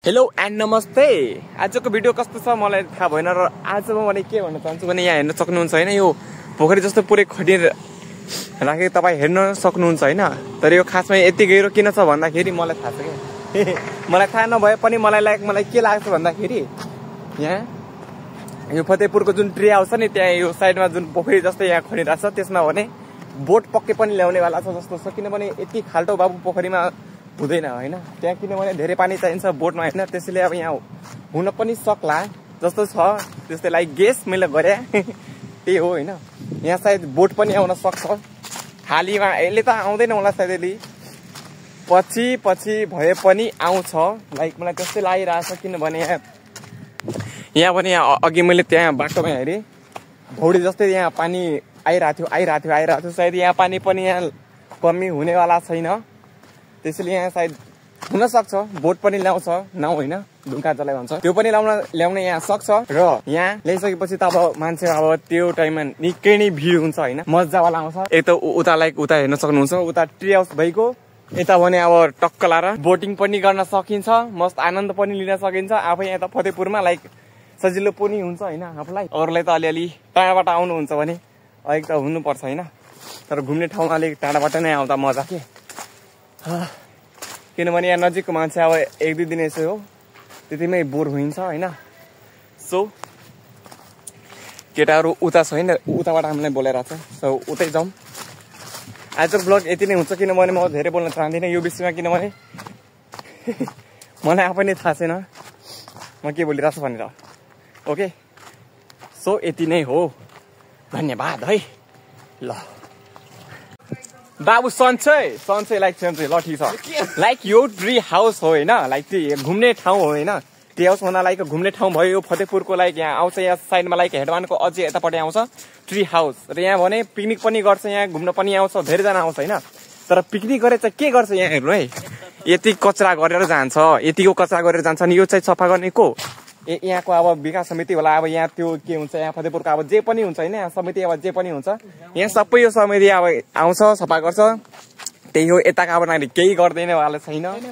Hello and नमस्ते। आजको video कस्तो छ मलाई थाहा भएन र आज मैले के भन्न चाहन्छु भने यहाँ हेर्न सक्नुहुन्छ हैन, यो पोखरी जस्तो पुरै खनिर राखेको तपाईँ हेर्न सक्नुहुन्छ हैन। तर यो खासमा यति गहिरो किन छ भन्दाखेरि मलाई थाहा छ के मलाई थाहा नभए पनि मलाई के लाग्छ भन्दाखेरि यहाँ यो फतेहपुरको जुन ट्री हाउस छ नि, त्यहाँ यो साइडमा जुन पोखरी जस्तै यहाँ खनिरहेको छ, त्यसमा भने बोट पक्कै पनि ल्याउने वाला छ जस्तो छ। किनभने यति खाल्टो बाबु पोखरीमा हुँदैन हैन, त्यहाँ किनभने धेरै पानी चाहिन्छ बोटमा हैन, त्यसैले अब यहाँ हुन पनि सक्ला जस्तो छ, त्यस्तै लाइक गेस मैले गरे त्यही हो हैन। यहाँ सायद बोट पनि आउन सक्छ हालीमा, अहिले त आउँदैन होला सायद, अहिले पछि भए पनि आउँछ लाइक मलाई त्यस्तै लागिरहेछ। किनभने यहाँ पनि अघि मैले त्यहाँ बाटोमा हेरेँ भौडी जस्तै यहाँ पानी आइरहेको थियो। सायद यहाँ पानी पनि यहाँ कमी हुनेवाला छैन, त्यसैले यहाँ सायद हुन सक्छ बोट पनि ल्याउँछ नाउ होइन, ढुङ्गा जसलाई भन्छ त्यो पनि ल्याउन यहाँ सक्छ। र यहाँ ल्याइसकेपछि त अब मान्छे अब त्यो टाइममा निकै नै भिड हुन्छ होइन, मजावाला आउँछ। एक त उता लाइक उता हेर्न सक्नुहुन्छ, उता ट्री हाउस भइगयो, यता भने अब टक्क लाएर बोटिङ पनि गर्न सकिन्छ, मस्त आनन्द पनि लिन सकिन्छ। आफै यहाँ त फतेहपुरमा लाइक सजिलो पनि हुन्छ होइन आफूलाई। अरूलाई त अलिअलि टाढाबाट आउनुहुन्छ भने अलिक त हुनुपर्छ होइन, तर घुम्ने ठाउँमा अलिक टाढाबाट नै आउँदा मजा के। किनभने यहाँ नजिकको मान्छे अब एक दुई दिन यसो हो त्यतिमै बोर हुन्छ होइन। सो केटाहरू उता छ होइन, उताबाट हामीलाई बोलाइरहेको छ, सो उतै जाउँ। आजको ब्लग यति नै हुन्छ, किनभने म धेरै बोल्न चाहदिनँ यो विषयमा, किनभने मलाई आफै नै थाहा छैन म के बोलिरहेको छु भनेर। ओके, सो यति नै हो, धन्यवाद है। ल बाबु सन्चै लाइक ल ठिक छ। लाइक यो ट्री हाउस हो होइन, लाइक घुम्ने ठाउँ हो होइन, ट्री हाउस भन्दा लाइक घुम्ने ठाउँ भयो यो फतेहपुरको। लाइक यहाँ आउँछ, यहाँ साइडमा लाइक हेडवानको अझै यतापट्टि आउँछ ट्री हाउस, र यहाँ भने पिकनिक पनि गर्छ, यहाँ घुम्न पनि आउँछ, धेरैजना आउँछ होइन। तर पिकनिक गरेर चाहिँ के गर्छ यहाँ हेर्नु है, यति कचरा गरेर जान्छ, यतिको कचरा गरेर जान्छ नि, यो चाहिँ सफा गर्ने को यहाँको अब विकास समिति होला। अब यहाँ त्यो के हुन्छ यहाँ फतेहपुरको अब जे पनि हुन्छ होइन, यहाँ समिति अब जे पनि हुन्छ, यहाँ सबै यो समिति अब आउँछ सफा गर्छ, त्यही हो। यताको अब नानी केही गर्दैन वाला छैन।